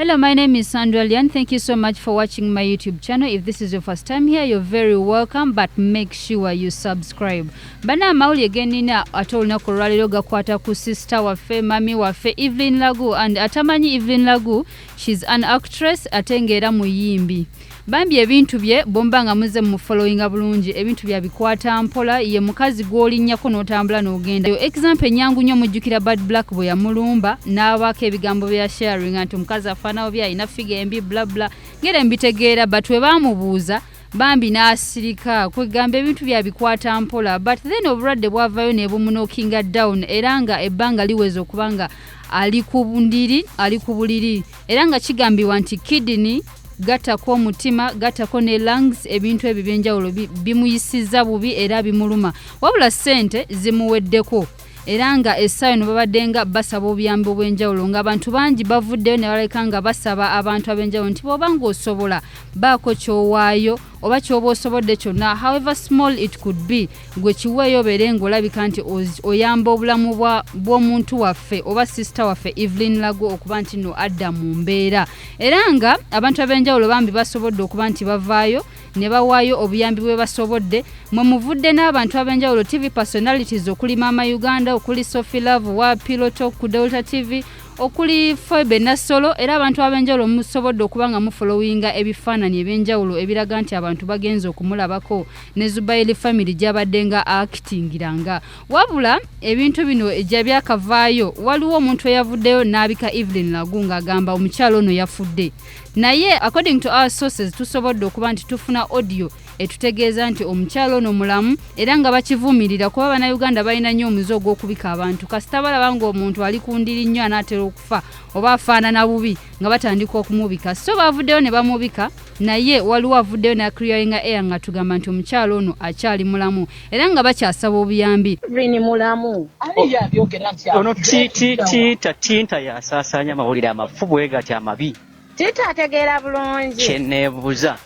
Hello, my name is Sandra Lian. Thank you so much for watching my YouTube channel. If this is your first time here, you're very welcome, but make sure you subscribe. Bana, amawulire genina ate olunaku olwaleero gakwata ku sister waffe, mami waffe Evelyn Lagu. And atamanyi Evelyn Lagu, she's an actress ate ng'era muyimbi. Bambi ebintu bye bomba nga muze mufollowinga bulungi, ebintu byabikwata mpola. Ye mukazi gw'olinnyako n'otambula n'ogenda. Yo example enyangu nnyo, mujjukira Bad Black bwe yamulumba n'abaako ebigambo bya sharing nti omukazi afaanawo bye, alina figure embi, bla bla, ngera mbitegeera, but we baamubuuza bambi n'asirika. Kwegamba ebintu byabikwata mpola, but then obulwadde bwavayo ne bumuknockinga down, era nga ebbanga liweza okuba nga ali ku ndiri, ali ku buliri, era nga kigambibwa nti kidney, gattako omutima, gattako ne lungs, ebintu ebyo byenjawulo bimuyisizza bubi era bimuluma. Wabula ssente zimuweddeko, era nga essaawa eno babadde nga basaba obuyambi obw'enjawulo, ng'abantu bangi bavuddeyo ne baleka nga basaba abantu ab'enjawulo nti bw'oba ng'osobola, baako ky'owaayo oba ky'oba osobodde kyonna, however small it could be, gwe kiweeyo obeere ng'olabika nti oyamba obulamu bw'omuntu waffe oba sister waffe Evelyn Lagu okuba nti no adda mu mbeera. Era nga abantu ab'enjawulo bambi basobodde okuba nti bavaayo ne bawaayo obuyambi bwe basobodde. Mwe muvudde n'abantu ab'enjawulo, TV personalities, okuli Maama Uganda, okuli Sophie Love wa Piloto ku Delta TV, okuli Foibe Nassolo, era abantu ab'enjawulo musobodde okuba nga mufollowinga ebifaananyi ebyenjawulo ebiraga nti abantu bagenze okumulabako ne Zubairi family gyabadde nga actingiranga. Wabula ebintu bino ejja byakavaayo, waliwo omuntu eyavuddeyo n'abika Evelyn Lagu ng'agamba omukyalo ono yafudde, naye according to our sources tusobodde okuba nti tufuna audio etutegeeza nti omukyalo ono mulamu, era nga bakivumirira kuba Bannayuganda balina nnyo omuze ogw'okubika abantu. Kasita balaba ng'omuntu ali ku ndiri nnyo, anaatera okufa oba afaanana bubi, nga batandika okumubika. So bavuddeyo ne bamubika, naye waliwo avuddeyo n'aclearinga air nga tugamba nti omukyalo ono akyali mulamu, era nga bakyasaba obuyambi. Rini mulamu. Ani yabyogera nti Ono Tiita Tinta yasaasaanya amawulire amafu bwe gati amabi. Tita ategeera bulungi. Kyeneebuuza.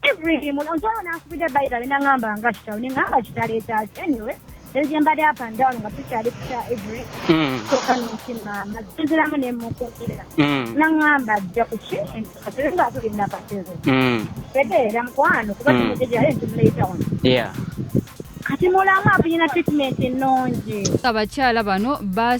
Every mulamu. Ntono nankubidde bayira ne naŋŋamba nga kitalo, ne ŋŋamba kitalo ekyaki. Anyway, eri gye mbadde up and down nga tukyali kutya every soka n'omutima nziramu ne mukubira, naŋŋamba ajja kuki katebe nga tuli Nakatebe. Tegeera mukwano, kuba tumujejayo ntumuleeta wano. Kati mulamu, afuna treatment ennungi. Abakyala bano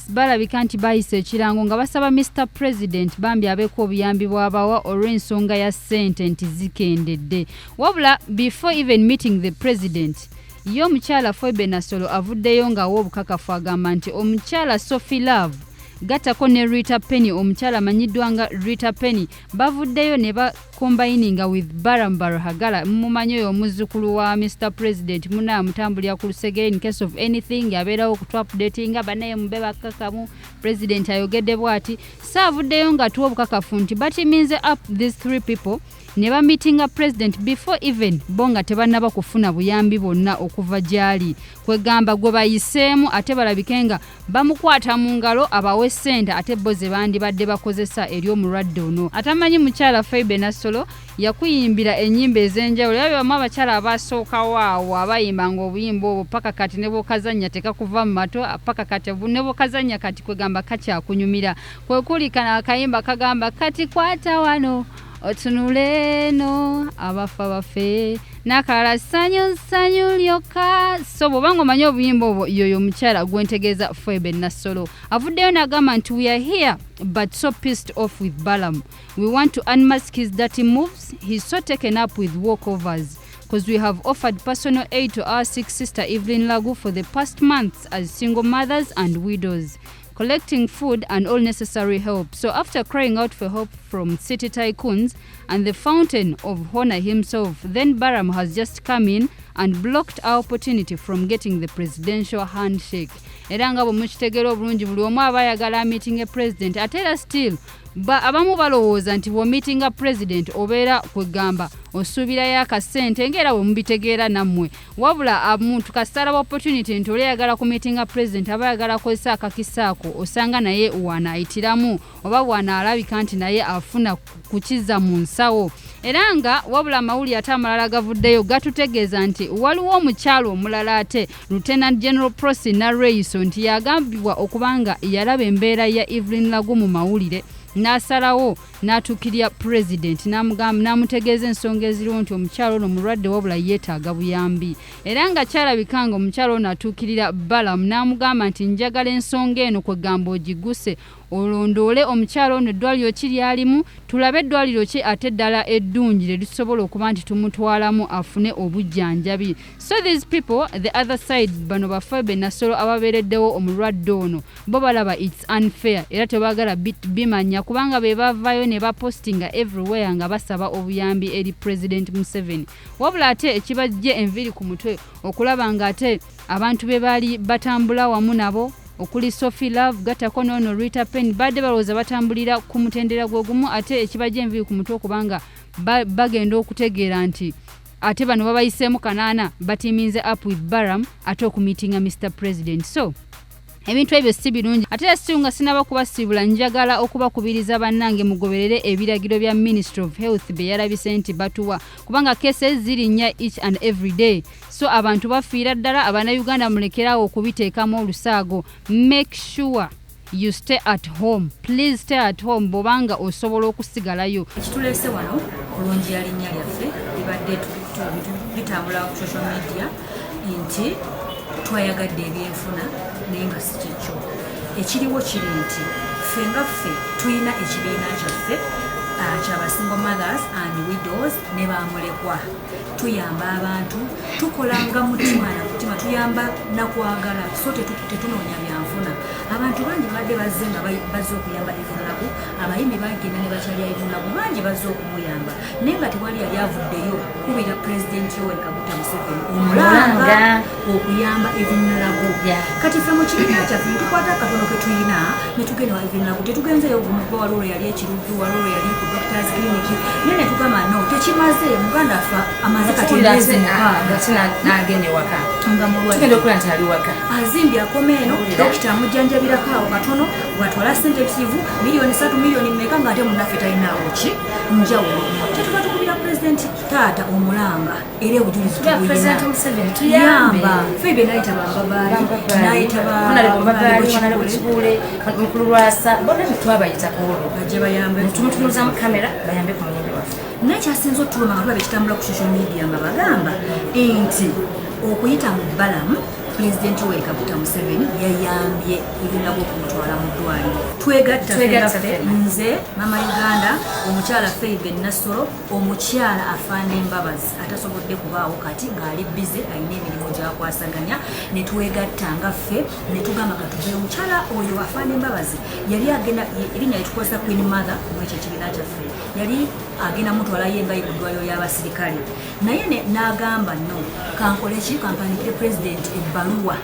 balabika nti bayisa ekirango nga basaba Mr President bambi abeeko obuyambi bw'abawa olw'ensonga ya ssente nti zikendedde. Wabula before even meeting the president, ye omukyala Foibe Nasolo avuddeyo ng'awa obukakafu, agamba nti omukyala Sophie Love gattako ne Rita Penny, omukyala amanyiddwa nga Rita Penny, bavuddeyo ne bacombininga with Baram Barhagala. Mumumanyi oyo omuzzukulu wa Mr President, muna amutambulira ku lusegere. In case of anything abeerawo okutuupdatinga. Banaye mube bakkakamu, president ayogedde bw'ati. So avuddeyo nga tuwa obukakafu nti bateaminze up these three people ne bameetinga president before even bo nga tebannaba kufuna buyambi bwonna okuva gy'ali. Kwegamba gwe bayiseemu ate balabike nga bamukwata mu ngalo abawe ssente ate bo ze bandibadde bakozesa eri omulwadde ono. Atamanyi mukyala Faibe Nassolo, yakuyimbira ennyimba ez'enjawulo, era bebamu abakyala abasookawo awo abayimbanga obuyimba obwo paka kati ne bwokazannya tekakuva mu mato, paka kati ne bwokazannya kati kwegamba kakyakunyumira. Kwe kuli kano akayimba kagamba, "Kati kwata wano otunule eno, abafa bafe," n'akalala, "Ssanyu ssanyu lyokka." So bw'obanga omanyi obuyimba obwo, yoyo omukyala gwentegeeza, Foibe Nassolo. Avuddeyo n'agamba nti, "We are here but so pissed off with Balam. We want to unmask his dirty moves. He's so taken up with walkovers because we have offered personal aid to our sick sister Evelyn Lagu for the past months as single mothers and widows, collecting food and all necessary help. So after crying out for help from city tycoons and the fountain of honor himself, then Baram has just come in and blocked our opportunity from getting the presidential handshake." Era nga bwe mukitegeera obulungi, buli omu aba ayagala ameetinga president. Ate era still abamu balowooza nti bw'omeetinga president obeera kwegamba osuubirayo akasente, ngaera bwe mubitegeera nammwe. Wabula omuntu kasita alaba opportunity nti oli ayagala kumeetinga president, aba ayagala akozesa akakisa ako, osanga naye wanaayitiramu oba bw'anaalabika nti naye afuna kukiza mu nsawo. Era nga wabula amawulire ate amalala gavuddeyo gatutegeeza nti waliwo omukyalo omulala ate, Lieutenant General Prossy Nalweyiso, nti yagambibwa okuba nga yalaba embeera ya Evelyn Lagu mu mawulire. N'asalawo n'atuukirira president, n'amugamba, n'amutegeeza ensonga eziriwo nti omukyalo ono mulwadde, wabula yeetaaga buyambi. Era nga kyalabika nga omukyalo ono atuukirira Balamu n'amugamba nti, "Njagala ensonga eno kwegamba ogiguse, olondoole omukyalo ono, eddwaliro ki lyalimu, tulabe eddwaliro ki ate eddala eddungi lye tusobola okuba nti tumutwalamu afune obujjanjabi." So these people, the other side, bano ba Phoebe Nassolo ababeereddewo omulwadde ono, bo balaba it's unfair era tebaagala bimanya, kubanga be bavaayo ne bapostinga everywhere nga basaba obuyambi eri President Museveni. Wabula ate ekibajje enviiri ku mutwe okulaba nga ate abantu be baali batambula wamu nabo, okuli Sophie Love gattako noono Rita Pen, badde balowooza batambulira ku mutendera gwe gumu, ate ekibajja enviiri ku mutwe okubanga bagenda okutegeera nti ate bano babayiseemu kanaana, bateaminze up with Baram ate okumeetinga Mr President. So ebintu ebyo si birungi. Ate era si nga sinaba kubasiibula, njagala okubakubiriza, bannange, mugoberere ebiragiro bya Ministry of Health bye yalabise nti batuwa, kubanga cases zirinnya each and every day, so abantu bafiira ddala. Abannayuganda, mulekerawo okubiteekamu olusaago. Make sure you stay at home, please stay at home bw'obanga osobola okusigalayo. Ekituleese wano kulungi ya linnya lyaffe libadde bitambula ku social media nti twayagadde ebyenfuna, naye nga si kyekyo. Ekiriwo kiri nti ffe nga ffe tulina ekibiina kyaffe kyaba single mothers and widows ne bamulekwa. Tuyamba abantu, tukola nga mutima na mutima, tuyamba nakwagala, so tetunoonya byanfuna. Abantu bangi babadde bazze nga bazze okuyamba Evelyn Lagu. Abayimbi bagenda ne bakyalya Evelyn Lagu, bangi bazze okumuyamba, naye nga tewali yali avuddeyo kubira Pulezidenti Yoweri Kaguta Museveni omulanga okuyamba Evelyn Lagu. Kati ffe mu kibiina kyaffe netukwata akatono ke tulina netugenda wa Evelyn Lagu. Tetugenzeyo gumukuba, waliwo lwe yali ekiruddu, waliwo lwe yali ku doctors clinic, naye netugamba no, tekimaze. Muganda affe amaze kati emyezi 6 Nagenda ewaka nga mulwadde. Tugenda okula nti ali waka. Azimbye akoma eno, dokita amujjanjabirako awo katono, bwatwala sente ebisivu miliyoni 3, miliyoni mmeka, ng'ate munnaffe talinaawo ki njawulo. Kyetuba tukubira Pulezidenti taata omulanga, era obujulizi President tubulina. Museveni, tuyambe. Yamba Febe, nayita bambabaali, nayita Honorable Kibuule, mukulu Lwasa, bonna tetwabayita ku olwo. Bajje bayambe. Tumutunuza mu kamera, bayambe ku muyimbi waffe. Naye kyasinza otuluma nga tulaba ekitambula ku social media nga bagamba nti okuyita mu Balamu, Pulezidenti Yoweri Kaguta Museveni yayambye ebinago okumutwala mu ddwaliro. Twegatta Twegatta ffe, ffenna. Nze Mama Uganda, omukyala Feibe Nassolo, omukyala afaana embabazi atasobodde kubaawo kati ng'ali busy, alina emirimu gyakwasaganya, ne twegatta nga ffe ne tugamba katuve. Omukyala oyo afaana embabazi yali agenda, erinnya lyetukozesa Queen Mother mwekyo ekibiina kyaffe, yali agenda mutwalayo engayi ku ddwaliro ly'abasirikale, naye n'agamba, "No, kankole ki? Kampandikire Pulezidenti ebbaluwa."